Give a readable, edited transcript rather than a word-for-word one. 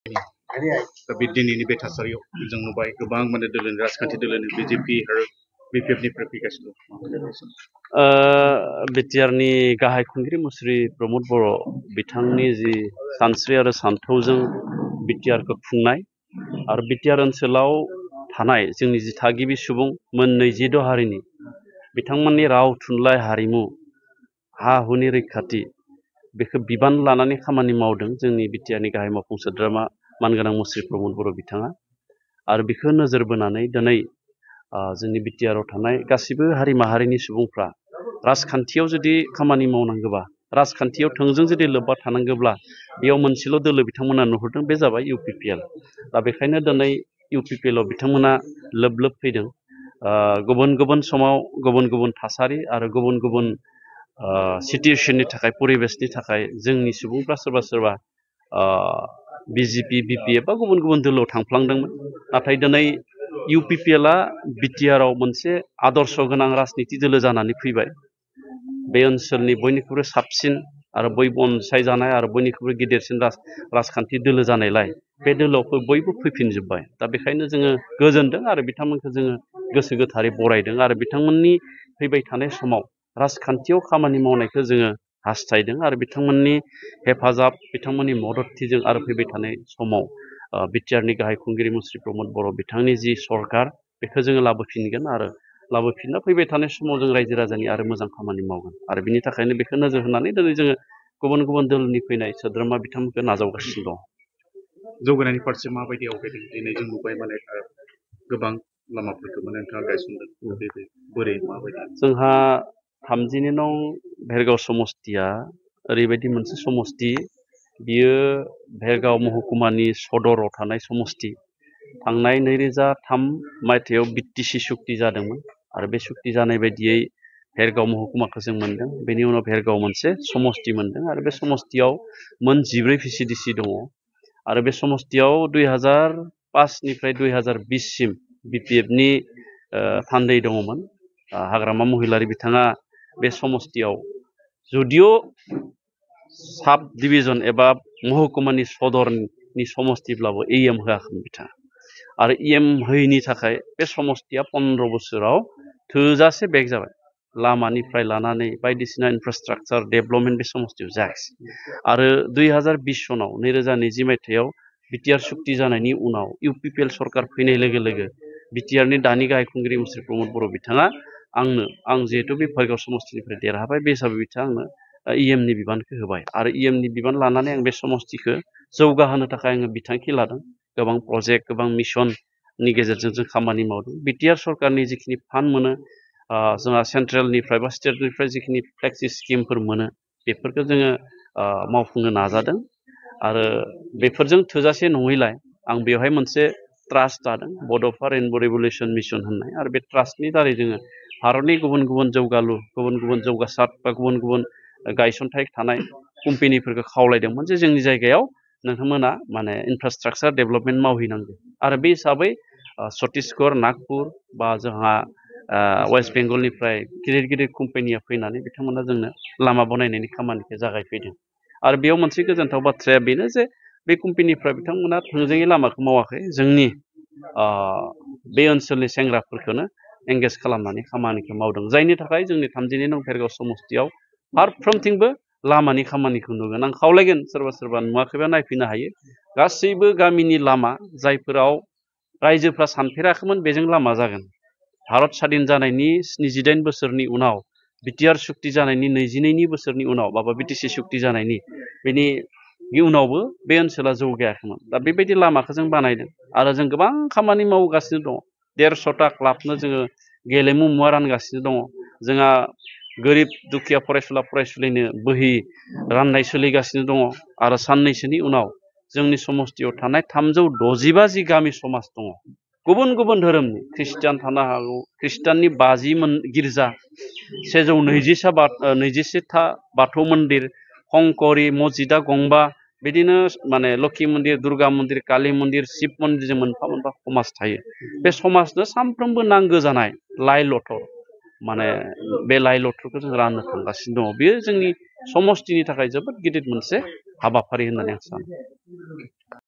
दा बे दिनैनि बे थासारियाव जों नुबाय गोबां माने दोलोनि राजखान्थि दोलोनि बिजेपि आरो बिपिएफनिफ्राय फैगासिनो बिटिआरनि गाहाय खुंगिरि मुस्रि प्रमद बर' बिथांनि जि सानस्रि आरो सान्थौजों बिटिआरखौ खुंनाय आरो बिटिआर ओनसोलाव थानाय जोंनि जि थागिबि सुबुं मोन 22 हारिनि बिथांमोननि राव थुनलाइ हारिमु हा हुनि रैखाथि बेखौ बिबान लानानै खामानि मावदों जोंनि बिटिआरनि गाहाय मावफुं सोद्रोमा मानगोनां मुस्रि प्रमद बर' बिथाङा आरो बेखौ नोजोर बोनानै दिनै जोंनि बिटिआरआव थानाय गासिबो हारि माहारिनि सुबुंफ्रा राजखान्थियाव जुदि खामानि मावनांगौबा राजखान्थियाव थोंजों जुदि लोब्बा थानांगौब्ला बेयाव मोनसेल' दोलो बिथांमोना नुहुरदों बे जाबाय इउपिपिएल दा बेखायनो दिनै इउपिपिएलआव बिथांमोना लोब लोब फैदों गुबुन गुबुन समाव गुबुन गुबुन थासारि आरो गुबुन गुबुन सिटुएशननि थाखाय परिबेसनि थाखाय जोंनि सुबुंफ्रा सोरबा सोरबा बिजेपि बिपिएफ बा गुबुन गुबुन दोलोआव थांफ्लांदोंमोन नाथाय दिनै इउपिपिएलआ बिटिआरआव मोनसे आदर्श गोनां राजनिति दोलो जानानै फैबाय बे ओनसोलनि बयनिख्रुइबो साबसिन आरो बयबो अनसायजानाय आरो बयनिख्रुइबो गिदिरसिन राजखान्थि दोलो जानायलाय बे दोलोआव बयबो फैफिनजोब्बाय दा बेखायनो जोङो गोजोनदों आरो बिथांमोनखौ जोङो गोसो गोथारै बरायदों आरो बिथांमोननि फैबाय थानाय समाव राजखान्थियाव खामानि मावनायखौ जोङो हास्थायदों आरो बिथांमोननि हेफाजाब बिथांमोननि मददथिजों आरो फैबाय थानाय समाव बिटिआरनि गाहाय खुंगिरि मुस्रि प्रमद बर' बिथांनि जि सरकार बेखौ जोङो लाबोफिनगोन आरो लाबोफिनना फैबाय थानाय समाव जों रायजो राजानि आरो मोजां खामानि मावगोन आरो बिनि थाखायनो बेखौ नोजोर होनानै दिनै जोङो गुबुन गुबुन दोलोनि फैनाय सोद्रोमा बिथांमोनखौ नाजावगासिनो दं जौगानायनि फारसे माबायदि आवगायदों दिनै जों नुबाय माने गोबां लामाफोरखौ माने नोंथाङा गायसनदों बोरै माबायदि जोंहा 32 नं भेरगाव समस्तिया ओरैबायदि मोनसे समस्ति बियो भेरगाव महकुमानि सदराव थानाय समस्ति थांनाय 2003 मायथाइयाव बिटिसि सुक्ति जादोंमोन आरो बे सुक्ति जानाय बायदियै भेरगाव महकुमाखौ जों मोनदों बेनि उनाव भेरगाव मोनसे समस्ति मोनदों आरो बे समस्तियाव मोन 14 भिसिडिसि दङ आरो बे समस्तियाव 2005 निफ्राय 2020 सिम बिपिएफनि थान्दै दङमोन हाग्रामा महिलारि बिथाङा बे समस्तियाव जुदिअ साब डिभिजन एबा महकुमानि सदरनि समस्तिब्लाबो एएम होआखैमोन बिथाङा आरो एएम होयैनि थाखाय बे समस्तिया 15 बोसोराव थोजासे बेक जाबाय लामानिफ्राय लानानै बायदिसिना इनफ्रास्ट्राक्चार डेभेलपमेन्ट बे समस्तियाव जायाखै आरो 2020 सनाव 2020 मायथाइयाव बिटिआर सुक्ति जानायनि उनाव इउपिपिएल सरकार फैनाय लोगो लोगो बिटिआरनि दानि गाहाय खुंगिरि मुस्रि प्रमद बर' बिथाङा आं जिहेतु बे भेरगाव समस्तिनिफ्राय देरहाबाय बे हिसाबै बिथाङा आंनो इएमनि बिबानखौ होबाय आरो इएमनि बिबान लानानै आं बे समस्तिखौ जौगाहोनो थाखाय आङो बिथांखि लादों गोबां प्रजेक्ट गोबां मिशननि गेजेरजों जों खामानि मावदों बिटिआर सरकारनि जिखिनि फान्ड मोनो जोंहा सेन्ट्रेलनिफ्राय बा स्टेटनिफ्राय जिखिनि फ्लेक्सि स्किमफोर मोनो बेफोरखौ जोङो मावफुंनो नाजादों आरो बेफोरजों थोजासे नङैलाय आं बेवहाय मोनसे ट्रास्ट दादों बड'फा रेइनब' रिभलिउसन मिशन होननाय आरो बे ट्रास्टनि दारै जोङो भारतनि गुबुन गुबुन जौगालु गुबुन गुबुन जौगासार बा गुबुन गुबुन गायसनथाय थानाय कम्पेनिफोरखौ खावलायदोंमोन जे जोंनि जायगायाव नोंथांमोना माने इनफ्रास्ट्राक्चार डेभेलपमेन्ट मावहैनांगौ आरो बे हिसाबै छत्तीसगढ़ नागपुर बा जोंहा वेस्ट बेंगलनिफ्राय गिदिर गिदिर कम्पेनिया फैनानै बिथांमोना जोंनो लामा बनायनायनि खामानिखौ जागायफैदों आरो बेयाव मोनसे गोजोनथाव बाथ्राया बेनो जे बे कम्पेनिफ्रा बिथांमोना थोंजोङै लामाखौ मावाखै जोंनि बे ओनसोलनि सेंग्राफोरखौनो एंगेज खालामनानै खामानिखौ मावदों जायनि थाखाय जोंनि 32 नं भेरगाव समस्तियाव फारफ्रोमथिंबो लामानि खामानिखौ नुगोन आं खावलायगोन सोरबा नुवाखैबा नायफैनो हायो गासैबो गामिनि लामा जायफोराव रायजोफ्रा सानफेराखैमोन बेजों लामा जागोन भारत स्वाधीन जानायनि 78 बोसोरनि उनाव बिटिआर सुक्ति जानायनि 22 बोसोरनि उनाव बा बिटिसि सुक्ति जानायनि बेनि उनावबो बे ओनसोला जौगायाखैमोन दा बेबायदि लामाखौ जों बानायदों आरो जों गोबां खामानि मावगासिनो दङ 150टा क्लाबनो जोङो गेलेमु मुवा रानगासिनो दङ जोंहा गोरिब दुखिया फरायसुला फरायसुलिनो बोहि राननाय सोलिगासिनो दङ आरो साननैसोनि उनाव जोंनि समस्तियाव थानाय 365 जि गामि समाज दङ गुबुन गुबुन धोरोमनि ख्रिस्टियान थानो हागौ ख्रिस्टियाननि 50 गिर्जा 121टा बाथौ मन्दिर हंकरि मस्जिदा गंबा बिदिनो माने लक्ष्मी मन्दिर दुर्गा मन्दिर काली मन्दिर शिब मन्दिरजों मोनफा मोनफा समाज थायो बे समाजनो सानफ्रोमबो नांगौ जानाय लाइ लथर माने बे लाइ लथरखौ जों राननो थांगासिनो दङ बेयो जोंनि समस्तिनि थाखाय जोबोद गिदिर मोनसे हाबाफारि होननानै आं सानो